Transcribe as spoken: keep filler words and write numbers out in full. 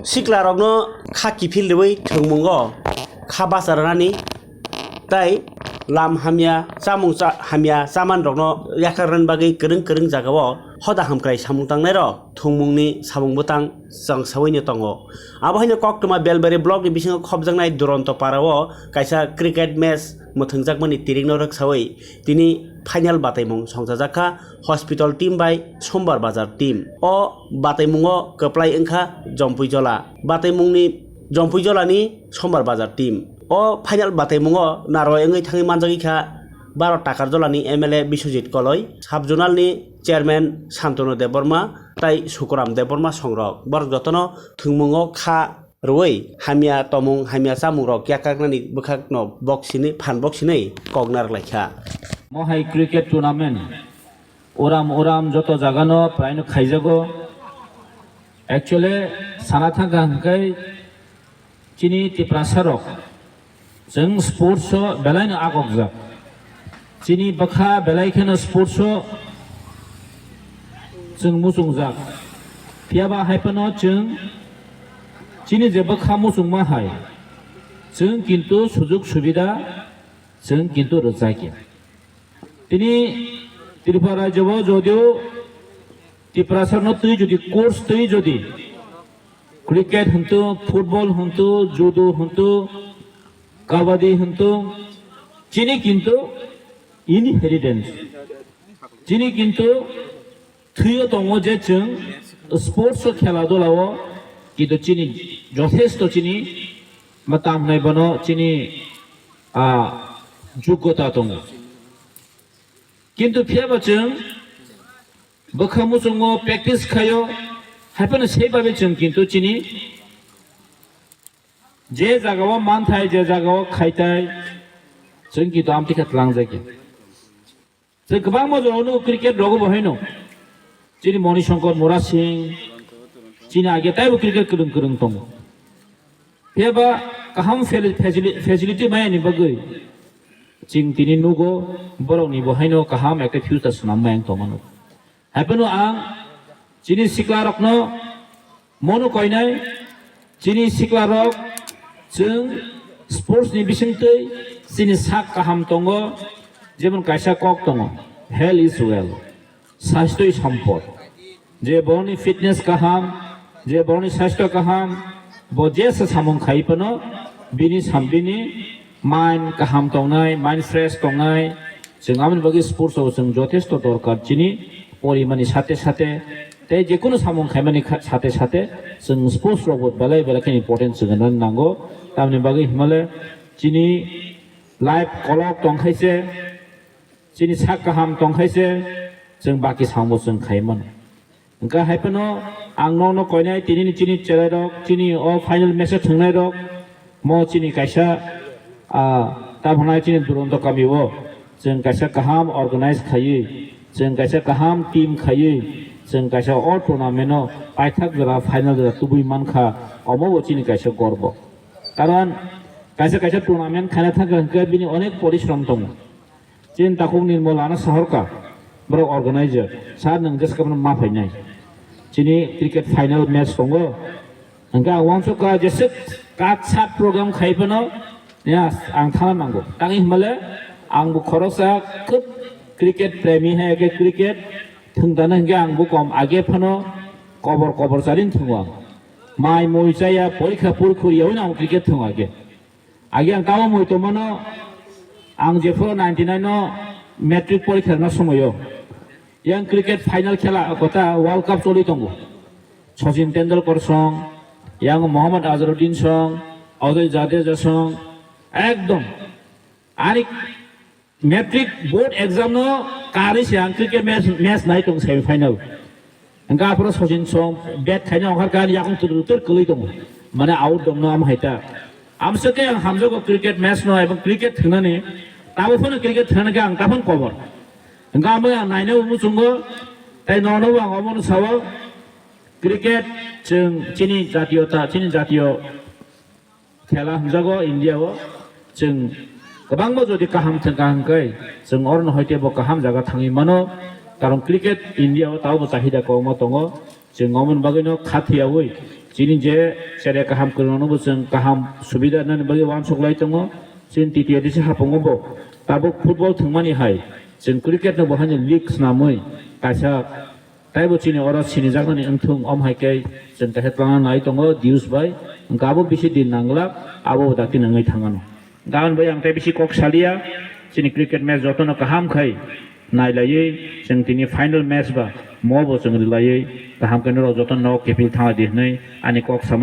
Siklarokno kha kiphil rwui thwngmungo kha bacha rwnani tei lam hamya, chamung cha-, hamya chamanrokno yakarnani bagwi kwrwng kwrwng jagao hoda hamkrai samung tangnairok thwngmungni samung bwtang chwng saui no tongo. Abo haino koktwma Belbari block ni bisingo khopjaknai Duronto para o kaisa cricket match mwthwngjakmani tirikno rwksaui tini final bataimung songchajak kha hospital team bai Sombar Bazar team. O bataimungo kwplai wngkha Jompuijola. Bataimungni Jompuijolani Sombar Bazar team. O final bataimungo narwai wngwi thangwi manjagwi kha Baro Takarjolani M L A Biswajit Koloi, sub-zonalni chairman Santanu Debbarma tei Sukuram Debbarma songrok. Borok jotono thwngmungo kha rwui hamya tomung, hamya chamungrok yakaknani bwkhakno bok sinwi, phan bok sinwi kok narwk lai kha. Mohai cricket tournament uram uram joto jagano praino khaijago. Actually, sana thangkha hwnkhe chini Tiprasa rok chwng sports o belai no agokjak. Chini bwkha belai kheno sports o chwng muchungjak. Phiya ba hai phano chwng chini je bwkha muchungma hai chwng kintu sujuk subida chwng kintu rwjakya. Tini Tripura rajyo o jodio Tiprasa no twi jodi course twi jodi cricket hwntu, football hwntu, judo hwntu, kabaddi hwntu, chini kintu inheritance. Chini kintu thwio tongo je chwng sports o khela dola o kintu chini jothesto chini ma tam hwnai bono chini, ah, jugota tongo. Kintu phiya ba chwng bwkha muchungo practice khaio, hai phano sei babe chwng kintu chini je jagao manthai, je jagao khaitai, chwng kintu amtwi khe twlangjakya. Chwng kwbangma jora nugo cricket rogo bo haino. Chini Moni Shankar Murasing, chini age taibo cricket kwrwng kwrwng tongo. Phiya ba kaham feli-, facili-, facility maya ni bagwi chwng tini nugo borok ni bo haino kaham ekta future swnam maya wng tongmano. Hai phano ang chini sikla rokno mono koinai, chini sikla rok chwng sports ni bisingtwi chini sak kaham tongo, jemon kaisa kok tongo, health is wealth, sastoi sompod. Je borokni fitness kaham, je borokni sastho kaham, bo jesa samung khai phano bini sam-, bini mind kaham tongnai, mind fresh tongnai. Chwng aboni bagwi sports o chwng jothesto dorkar chini porimani sate sate tei jekunu samung khaimani kha-, sate sate chwng sports rok bo belai belai khe important chwng rwna nango. Tamni bagwi himale chini life kolok tongkhaise, chini sak kaham tongkhaise chwng baki samung chwng khaimano. Hwnkhe hai phano ang nono koinai tini ni chini cherai rok, chini o final match o thwngnai rok, mo chini kaisa, ah, tabuk nai chini Duronto kami o chwng kaisa kaham organize khaiwi, chwng kaisa kaham team khaiwi, chwng kaisa o tournament o paithak jora final jora tubui mankha, omo bo chini kaisa gorbo. Karon kaisa kaisa tournament khaina thangkha hwnkhe bini onek porishrom tongo. Chini takhuk Nirmal ano sahorkha, borok organizer, sir nwng jesa khe bono ma phainai. Chini cricket final match tongo, hwnkhe ang uansukha jesa kat sat program khai phano, ya, ang thana nango. Tangwi hwnmale ang bo khoroksa khub cricket premi hai khe cricket thwngdana hwnkhe ang bo kom age phano kobor kobor charing thwngo ang. Mai mui chaya porikha porikhur yaui no ang cricket thwngo age. Age ang tamo mui tongmano, ang jephuru ninety nine o matric porikha rwna somoio, yang cricket final khela kota World Cup choli tongo. Sachin Tendulkar song, yang Mohammad Azharuddin song, Ajay Jadeja song, ekdom. Ani matric board exam no karwi se ang cricket match, match nai tong semi final. Hwnkhe aphuru Sachin song bat khaina ongkhar kha ani yakung twrwk twrwk kwlwi tongo. Mane out dongno am hai ta. Amswk khe ang hamjago cricket match no ebong cricket thwngnani. Tabo phano cricket thwngnani khe ang taphano kobor. Hwnkhe amo ang naina bo muchungo, tei nono bo ang omono sao. Cricket chwng chini jatiyo ta, chini jatiyo khela hwnjago India o. Chwng kwbangma jodi kaham thwngkha hwnkhe, chwng orono hoite bo kaham jaga thangwi mano. Karon cricket India o tabukbo chahida kwbangma tongo. Chwng omoni bagwino khathiyaui Chini je sere kaham kwrwngno bo chwng kaham subida nani bagwi uansuk lai tongo. Chini T T A D C hapungo bo tabuk football thwngmani hai chwng cricket no bo haino league swnamwi kaisa taibo chini oro sinijaknani wngthung, om hai khe chwng kaisa twlangna nai tongo Dius bai. Hwnkhe abo bisi din nanglak, abo bo dakti nangwi thangano. Gabon bai ang tei bisi kok salia, chini cricket match jotono kaham khai nailaiwi chwng tini final match ba mo bo chwng rwlaiwi kaham khe norok jotono kepil thanglaidi hwnwi ani kok sama.